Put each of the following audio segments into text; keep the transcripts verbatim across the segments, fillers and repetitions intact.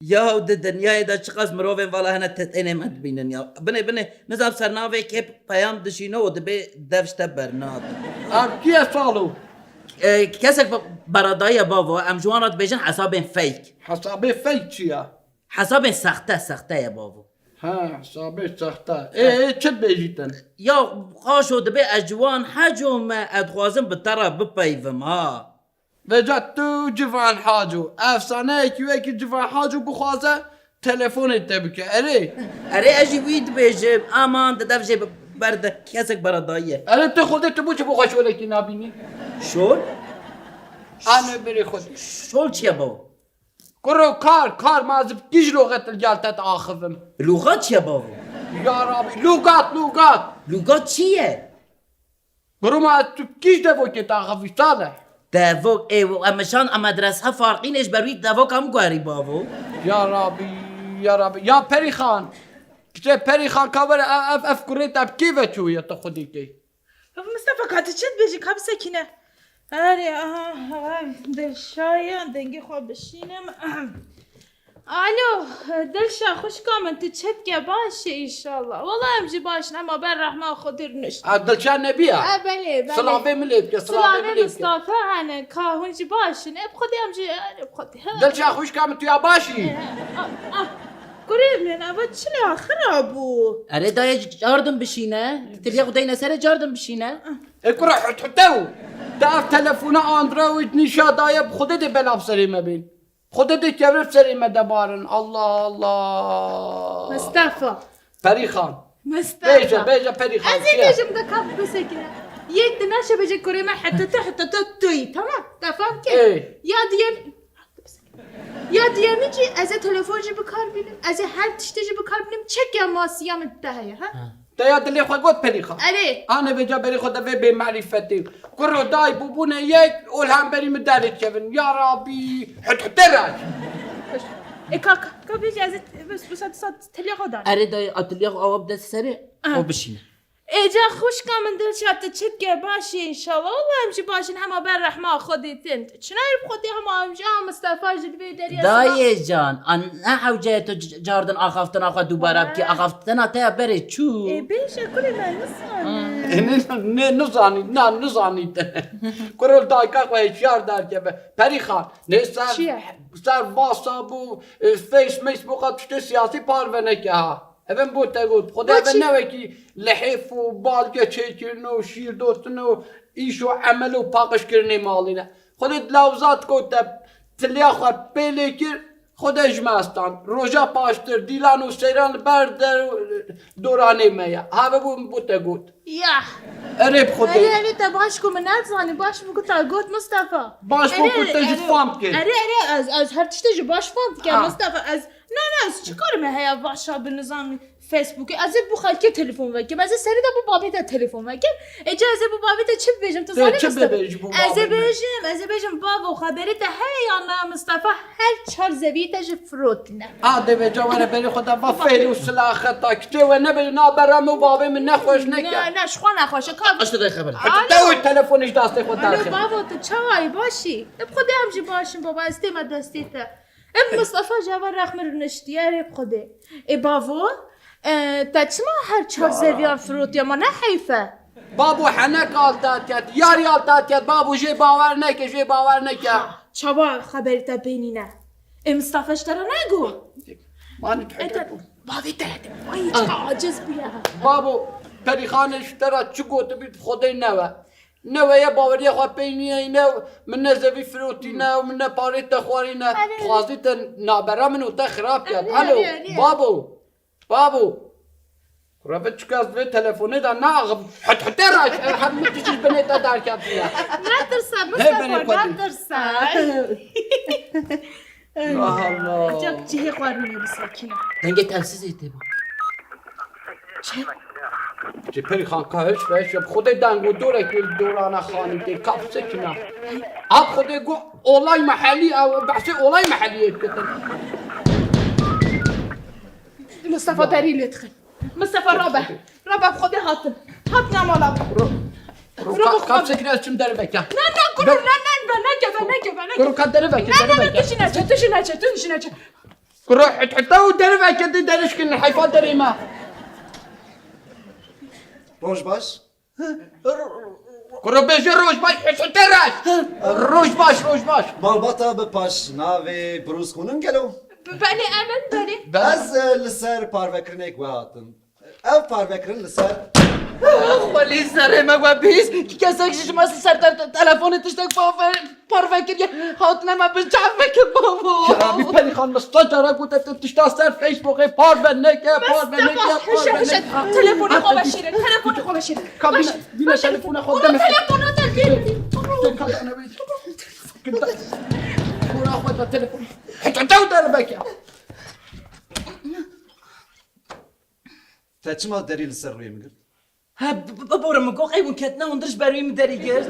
Ya di dinyayê de çiqas mirovên vala hene te-, tenê me dibînin ya. Binê, binê, nizam ser navê kê peyam dişîne û dibê dev ji te bernade. Ev kî ye Salo? E, kesek be-, beradayî ye bavo, em ji wan re dibêjin hesabên fake. Hesabê fake çi ye? Hesabên sexte, sexte ye bavo. Ha, hesabê sexte. Ê, ê, çi dibêjî te? Ya, qaşo dibê ez ji wan hecû me, ez dixwazim bi te re bipeyivim, ha. Vêca tu Civan Haco. Efsaneyekî wekî Civan Haco bixwaze telefonê te bike. Erê. Erê, ez jî wî dibêjim. Aman, di dev jê bi-, berde kesek beradayî ye. Erê, tu xwedê tu bo çi bo xwe şolekî nabînî? Şol? Ane berê xwe. Şol çi ye bavo? Kuro kar, kar ma ez bi kîj loxet li gel te diaxivim. Loxa çi ye bavo? Ya Rabî, logat, logat. Logat çi ye? Kuro ma ez tu bi kîj devokê diaxivî Salih. Devok, ê, em şan a medrese farqîn ê ji ber wî devok em guherî bavo. Ya Rabî, ya Rabî. Ya Perîxan. Kite Perîxan ka were ev, ev, ev kurê te bi kê ve çûye tu xwedî key? Mustafa, ka tu çi dibêjî, ka bisekîne. Erê, aha, aha, Dilşayan, dengê xwe bişînim. Alo, Dilşa, xwişka min, tu çi dike, baş î înşallah? Wala em jî baş in, hema ber rehma Xwedê rûnişt. A, Dilşa Nebiya? E, belê, belê. Silavê min lê bike, silavê min lê bike. Mustafa hene, ka hûn jî baş in? E, bi Xwedê em jî, e, bi Xwedê. Dilşa xwişka min, tu ya baş î? E, a, a. Kurê min, eva çi lê axira bû? Erê dayê, cardin bişîne. Tiliya xwe deyne serê cardin bişîne. E kura hut hute û. Te ev telefona Android nîşa daye, bi Xwedê dê bela bi serê me bên. Xwedê dê kevre bi serê me de barin. Allah Allah. Mustafa. Perîxan. Mustafa. Bêje, bêje Perîxan. Ez ê bêjim de ka bisekine. Yek di neşe bêje kurê me hetete hetete tuyî, tamam? Te fam kir? Ê. Ya diye Ya diyemîn jî ez ê telefon jî bi kar bînim, ez ê her tiştê jî bi kar bînim, çek ya masiya min te heye, ha? Ha. Te ya dilê xwe got Perîxan. Erê. Ane vêca berê xwe de vê bêmerîfetê. Kuro dayî bûbûne yek û li hemberî min derê dikevin. Ya Rabî, hut hute ray. E, ka, ka, ka bêjî ez ê, bes, wisa, wisa tiliya xwe dan. Erê dayê, a tiliya xwe awa bide serê, aha, xwe bişîne. Ê ca xwişka min Dilşad, tu çi dike, baş î înşallah? Wela em jî baş in, hema ber rehma Xwedê tên. Çinayê bi Xwedê hema em jî, a Mistefa jî li vê derê ya. Dayê can, an ne hewce ye tu c-, cardin axaftina xwe dubara bikî, axaftina te ya berê çû. Ê bêje kurê me, nizanim. Ê, ne, ne, nizanî, na, nizanî te. Kurê li dayika xwe hişyar derkeve. Perîxan, ne ser, ser WhatsApp û, e, Face, Facebooka tiştê siyasî parve neke ha. Ev em bo te got. Xwedê ev newekî lihêf û balge çêkirin û şîrdotin û îş û emel û paqijkirinê malî ne. Xwedê dilawza dikot te tiliya xwe pê lê kir, Xwedê ji me stand. Roja paştir, dîlan û seyran li ber der doranê me ye. Have bû min bo te got. Ya. Erê bi Xwedê. Erê, erê, te baş ku min nedizanî, baş min ku te got Mistefa. Baş bû ku te jî fam kir. Erê, erê, ez, ez her tiştê jî baş fam dikim Mistefa. Ez Ne, ne, ez çi karî me heye vaşa bi nizam Facebookê? Ez ê bo xelkê telefon vekim. Ez ê serî de bo babê te telefon vekim. Ê ca ez ê bo babê te çi bibêjim? Tu zanî çi Mistefa? Bibêjî bo babê te? Ez ê bêjim, ez ê bêjim, bavo, xeberê te heye ya na Mistefa her çar zeviyê te jî firotine. A dê vêca were berê xwe de va fêl û silaxeta. Kiçê we nebêje na berra min û babê min nexweş neke. Ne, ne, ji xwe nexweş e. Ka işte de xeber. Alo. Te wê telefonê ji dastê xwe derxe. Alo, bavo, tu çawa yî, baş î? Ê bi Xwedê em jî baş in baba, ez tême destê te. Ê Mistefa ji heval rex min rûniştiye, rê bi Xwedê. Ê bavo, e, te çima her çar zeviyan firotiye, ma ne heyf e? Babo henek al datiye, yarî al datiye, babo jê bawer neke, jê bawer neke. Çawa xeberî te pê nîne? Ê Mistefa ji te re negot? Mani Ê te, bavê te, ay çi aciz bûye. Babo, Perîxanê ji te re çi gotibî, bi Xwedê newe. Ne we ye baweriya xwe pey nîne, ne min ne zevî firotîne û min ne parê te xwarîne. Erê, erê. Dixwazî te nabera min û te xirab ket. Erê, alo, erê, erê. Babo, babo. Kureve çika ez vê telefonê de naxim. Hut hute raş, her min tişt binê te derketiye. Netirse, Mistefa, netirse. Allah Allah. Cihê xwe rûnê bisekine. Dengê telsizê tê bû. Çi? Cê Perîxan ka hiş ve hiş, Xwedê deng û dorek li dorana xanî tê, ka bisekina. Ab Xwedê got olay mehellî, ew behsê olay mehellî yê dikitin. Mistefa derî lê dixin. Mistefa rabe. Rabe Xwedê hatin. Hatina mala. Ro, ro, ka, ka bisekine ez çim derveke. Na, na, kuro, na, na, veneke, veneke, veneke. Kuro ka derveke, derveke. Na, na, na, tu jî neçe, tu jî neçe, tu jî neçe. Kuro hit hite û derve kedi derişkin heyfa derê me. Roj baş. Kuro bêje roj baş, hit hite raş. Roj baş, roj baş. Malbata bi paş navê Brûs xûnin gelo? Belê, em in, belê. Ez, e, li ser parvekirinek we hatim. Ev parvekirin li ser Xwelî serê me we bihîst, kesek ji me ser te-, telefonê tiştek parve-, parve kiriye. Hatine me bin çaveke bavo. Ya Rabî, Perî Xan, min sed cara gote tu tişta ser Facebookê parve neke, parve neke, Mustafa, hişe, parve hişe. Neke. Telefonê xwe veşêrin, telefonê xwe veşêrin. Ka bîne, bîne telefona xwe deme. Telefona te dê. Ka dane bî. Kura xwe da telefon. Heta te derbeke. Te çima derî li ser rûyê min girt? He, b-, b-, bibore min got, ey hûn ketine, hûn dirij ber wî min derî girt.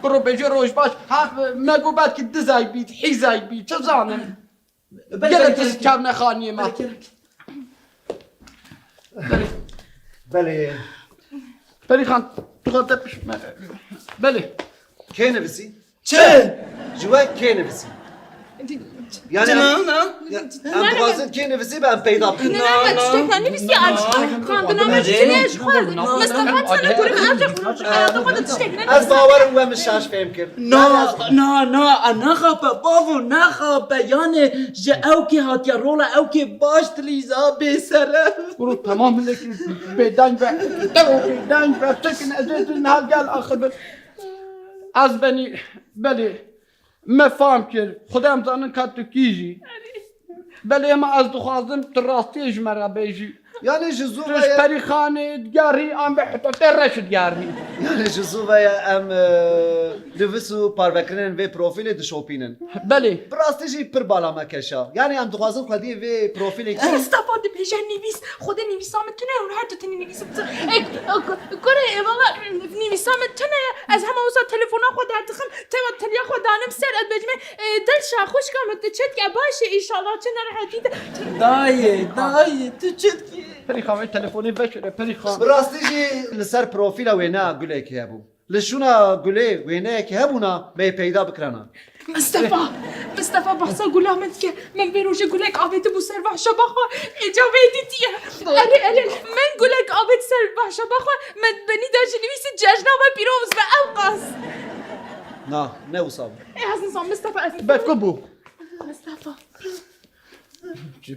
Kuro bêje roj baş. Ha, me got belkî dizay bît, hîzay bît, çi zanim. Belê, gelek belê, çav nexaniyê me. Belê, gelek. Belê. Perî Xan, tu xwe tepişme. Belê. Kê nivisî? Çi? Ji we kê nivisî? Yani Çi em, na, na? Ya, em dixwazin kê nivisî be em peyda bikin. Ne, ne, me tiştek nenivîsiye, em xwendina me Erê. Çi ne ji xwe? Mustafa çene kuri me ev jî xwe ji hayata xwe de tiştek nenivîsiye. Ez bawerim we min şaş fêm kir. Na, na, na, a naxape, bavo, naxape. Yani ji ew kê hatiye rola ew kê baş dilîza bê sere. Kuro tamam, hinek bêdeng be. Te o bêdeng be. Çekin ez ê din hal gel axir bin. Ez benî, belê, me fam kir. Xwedê em zanin ka tu kî jî. Belê, ema ez dixwazim tu rastiyê ji me re bêjî. Yani ji zû Tu ve ji ye- Perîxanê digerî, an be heta te reş digerî. Yani ji zû ve ye em, e, nivîs û parvekirinên vê profîlê dişopînin. Belê. Bi rastî jî pir bala me keşa. Yani em dixwazin xwediyê vê profîlê kî- Mustafa dibêje nivîs. Xwedê nivîsa min tune ye, hûn her du tenê nivîsî bitin. E, e, ku-, kurê, e, valla, nivîsa min tune ye. Ez hema wisa telefona xwe derdixim, teva teliya xwe danim ser, ez bêjime, e, Dilşa, xwişka min, tu çi dike? Baş e, înşallah, çi nerehetî de. Dayê, dayê, tu çi dikî? Perî Xan, vê telefonê veşêre, Perî Xan. Bi rastî jî li ser profîla wêneya Gulekê hebû. Li şûna Gulê wêneyekî hebûna, me yê peyda bikirana. Mistefa! Mistefa behsa gula min dike. Min vê rojê gulek avêtibû ser vehşa baxwe. Êca vê dîtiye. Erê, erê, min gulek avêt ser vehşa baxwe. Min benî de jî nivîsî cejna we pîroz be, ew qas. Na, ne wisa bû. Ê, ez nizam, Mistefa, ez Be ku bû? Mistefa.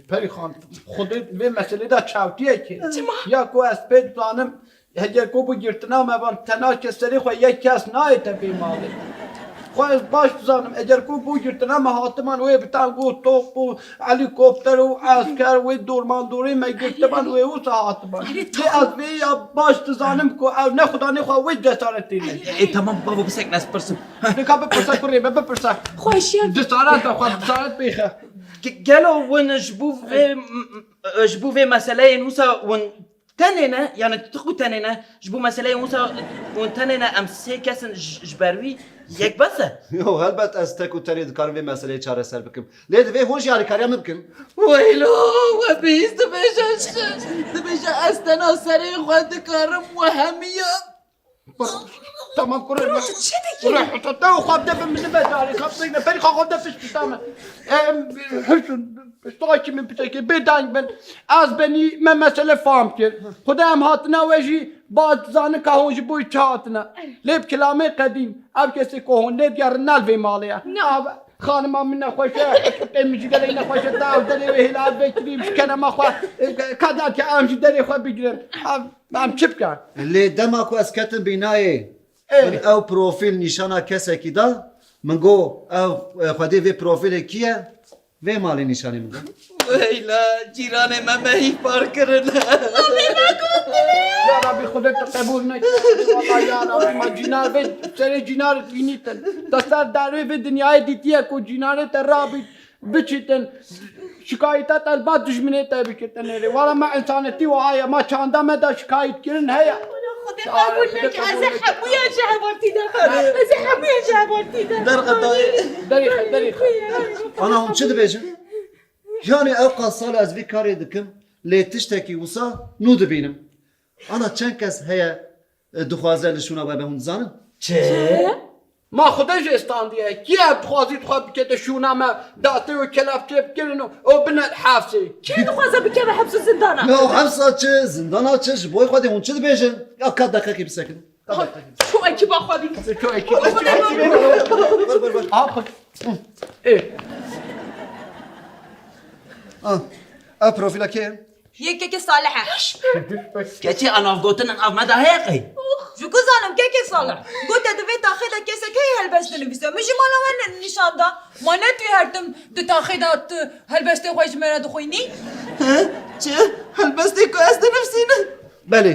Perî Xan, Xwedê vê meselê de çewtiyekê. Çima? Ya ku ez pê dizanim, heger ku bû girtina me van, tena ke serê xwe yek kes nayête vê malê. Xwe ez baş dizanim, eger ku bû girtina me hatiman wê bi tan got top û helîkopter û esker wê dormandorê me girtiban wê wisa hatiman. Erê, Lê ez vê ya baş dizanim ku ew ne xudanê xwe wê cesaretê ne. Ê, tamam bavo, bisekine ez pirsim. Nika bipirse kurê me, bipirse. Xweşiya Cesaret be, xwe cesaret bêxe. Ge-, gelo hûn ji bo vê, m-, m-, ji bo vê meseleyê wisa hûn tenê ne? Yani tu ku tenê ne? Ji bo meseleyê wisa hûn tenê ne? Em sê kes in, ji, ji ber wî yek bes e? Yo, helbet ez tek û tenê dikarim vê meseleyê çareser bikim. Lê divê hûn jî alîkariya min bikin. Weylo, we bihîst dibêje, dibêje ez tena serê xwe dikarim, we hemiya Tamam, kurê me. Tu çi dikî? Kurê, heta te û xwe de bi min be darî, xwe bigre, perî xwe xwe de pişt pişta me. Em, hişin, pişta ki min pitekê, bê deng bin. Ez benî me mesele fam kir. Xwedê em hatina we jî, ba zanin ka hûn ji bo çi hatine. Lê bi kilamê qedîm, ev kesê ku hûn lê digerin, ne li vê malê ye. Na. Ev xanima min nexweş e, tê min jî gelek nexweş e, ta ev derê wê hêla vekirî, ji kenema xwe, ka derke em jî derê xwe bigirin. Ev Em çi bikin? Lê dema ku ez ketim bînayê, Ê. min ew profîl nîşana kesekî da, min got, ev, e, xwedê vê profîlê kî ye? Vê malê nîşanî min da. Weyla, cîranê me me hîpar kirin. Ya Rabî, Xwedê tu qebûl neke. Wala ya Rabî, ma cînar vê, serê cînar bînîtin. Te ser derê vê dinyayê dîtiye ku cînarê te rabît. Biçitin, şikayeta te li ba dijminê te bikitin êrê. Wala me însanetî wiha ye, ma çanda me de şikayetkirin heye. Xwedê qebûl neke, ez ê hemûya ji hevaltî de. Ez ê hemûya ji hevaltî de. Derxe dayê. Derîxe, derîxe. Ana hûn çi dibêjin? Yani ew qas sal ez vî karê dikim, lê tiştekî wisa nû dibînim. Ana çend kes heye, e, dixwaze li şûna we be, hûn dizanin? Çi? Çi? Ma Xwedê jê standiye. Kî ev dixwazî dixwe bikete şûna me, destê û kelepçe bikirin û, û bine hepsê? Kê dixwaze bikeve heps û zindana? Ya hepsa çi, zindana çi, ji bo Xwedê hûn çi dibêjin? Ya ka deqekê bisekin. Ka deqekê bisekin. Şu ekiba xwe bî. Şu ekiba. Ver, ver, ver. Ê. Ah, ev profîla kê ye? Yê kekê Salih e. Keçê a navgotin av me de heye qey? Ji ku zanim kekê Salih? Gote di vê taxê de kesek heye helbest dinivîse. Min jî mala we ne-, nîşan da. Ma ne tu her tim di taxê de tu helbestê xwe ji me re dixwînî? He? Çi? Helbestê ku ez dinivîsînim? Belê.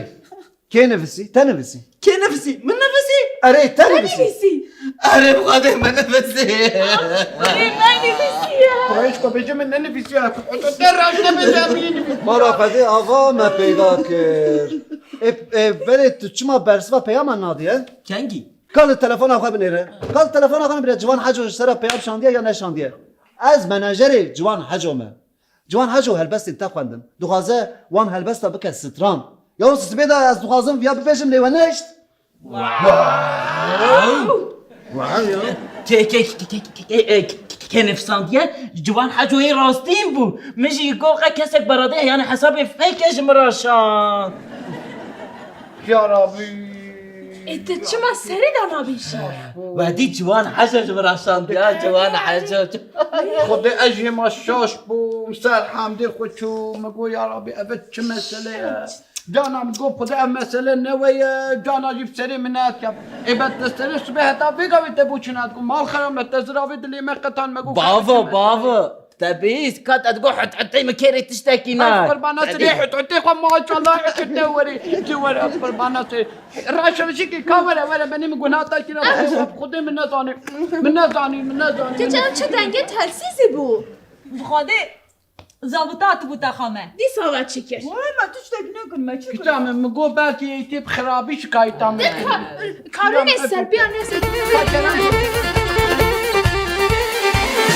Kê nivîsî? Te nivîsî? Kê nivîsî? Min nivîsî? Erê, te nivîsî? Nivîsî. Erê, bi Xwedê min nivîsî. Erê, me nivîsî ya. Xwayê ji xwe bêje min nenivîsî ya. Te raşte bêje min nivîsî. Mala Xwedê ava me peyda kir. E, e, belê tu çima bersiva peyama nadî, he? Kengî? Ka li telefona xwe binêre. Ka li telefona xwe binêre. Ciwan Heco ji sera peyam şandiye ya neşandiye. Ez menajerê Ciwan Heco me. Ciwan Heco helbestên te xwendin. Dixwaze wan helbesta bike stran. Ya wisa sibê de ez dixwazim viya bibêjim lê we nehişt. Wow! Wow ya. Ke, ke, ke, ke, ke, ke, ke, ke, ke nifsandiye, Ciwan Hecoyê rastîn bû. Min jî got qe kesek beradê, yani hesabê feke ji min re şand. Ya Rabî. Ê, tu çima serê de nabêjî? Wedî Ciwan Heco ji min re şand ya, Ciwan Heco. Xwedê ez jê ma şaş bûm, ser hemdê xwe çû, min got, ya Rabî, ev çi mesele ye? Cana min got, Xwedê ev mesele ne we ye, cana jî bi serê min nehatiye. Ê, bet te serê sibê heta vê gavê te bû çi nedigot? Mal xera me te ziravê dilê me qetan me got, Bavo, bavo. Te bihîst, ka te digot hut hutê min kêrê tiştekî ne. Ez qurbana sirê hut hutê xwe, maşallah, hut hutê werê, tu were, ez qurbana sirê. Raşa şikî ka were, were, benê min gunah ta kî ne, Xwedê min nezanî. Min nezanî, min nezanî. Keçe ev çi dengê telsîzî bû? Bi Xwedê zabita hatibû texa me. Dîsa we çi kir? Were me tiştek nekir, me çi kir? Kîta min, min got belkî tê bi xirabî şikayeta min. Ka-, karûnê serpiya nêzî.